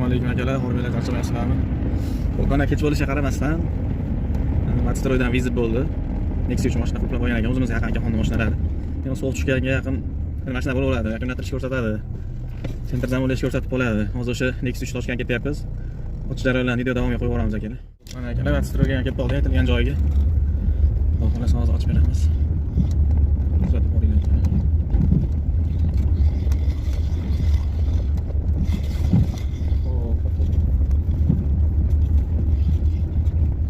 Assalomu alaykum akalar, hurmatli charchamayapsizlarmi? Xo'p, mana kech bo'lishiga qaramasdan, Matstroydan вызов bo'ldi. Nexia 3 mashina qulflab qo'ygan ekan, o'zimizga yaqin akaxonni mashinalari. Endi sovuq tushganga yaqin mashina bo'laveradi, akkumulyator ish ko'rsatadi. Центр замок ish ko'rsatib qoladi. Hozir o'sha Nexia 3 toshgan ketyapmiz. Ochish jarayonlarini video davomiga qo'yib yuboramiz akalar. Mana akalar, Matstroyga ham kelib qoldi, aytilgan joyiga. Xudo xohlasa hozir ochib beramiz. Kuzatib boringlar. Hop, hop, hop.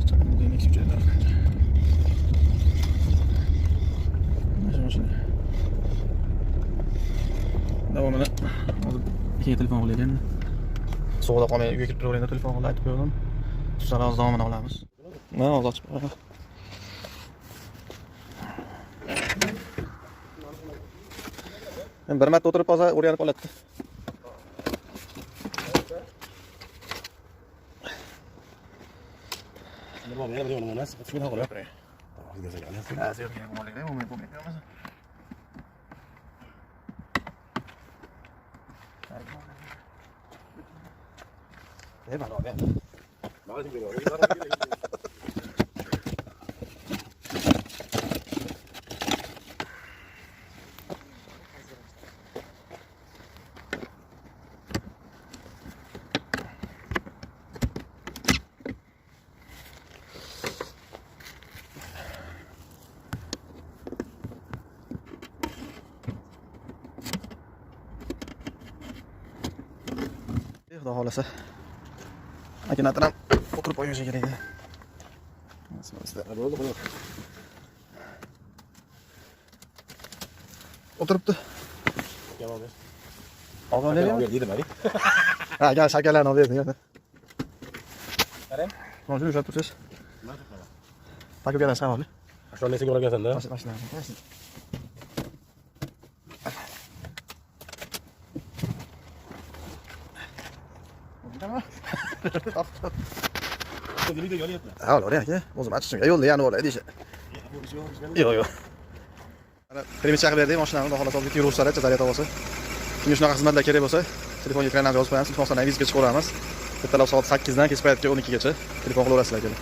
Chaqmoqda Nexia 3 edi. Mana shu mashina. Davomini hozir keyin telefon qilaylik endi. Sovuqda qolmay uyga kirib turavering deb telefon qilib aytib qo'ydim. Tushsa hozir davomini olamiz. Mana hozir ochib beraman. Bir marta o'tirib qolsa o'rganib qoladi. Ha, съёмка bo'lmaydi, bo'lmasa. Bemalol. Xudo xohlasa akkumulyator ham o'tirib qo'yishi kerak edi. Bo'ldi, qo'y. O'tiribdi. Olib Olib ber, dedim, ali. Ha, gel shakarlarni olib berding. Qarang. Mana shuni ushlab tursiz. Pakovkadan chiqarib oling. Shuni nesiga o'ragansan-da? Mashina. Ha, olavering aka. O'zim achishimga yo'lda yana bo'ladi deyishi. Yo'q, yo'q. Mana перемещение chaqib berdik mashinani, xudo xohlasa hozir yuraversalar, zaryad olsa. Kimga shunaqa xizmatlar kerak bo'lsa, telefonga ekrandan yozib qo'yamiz, iltimos bilan вызов ga chiqaveramiz. Ertalab soat 8 dan kech paytga 12 gacha telefon qilaverasizlar akalar.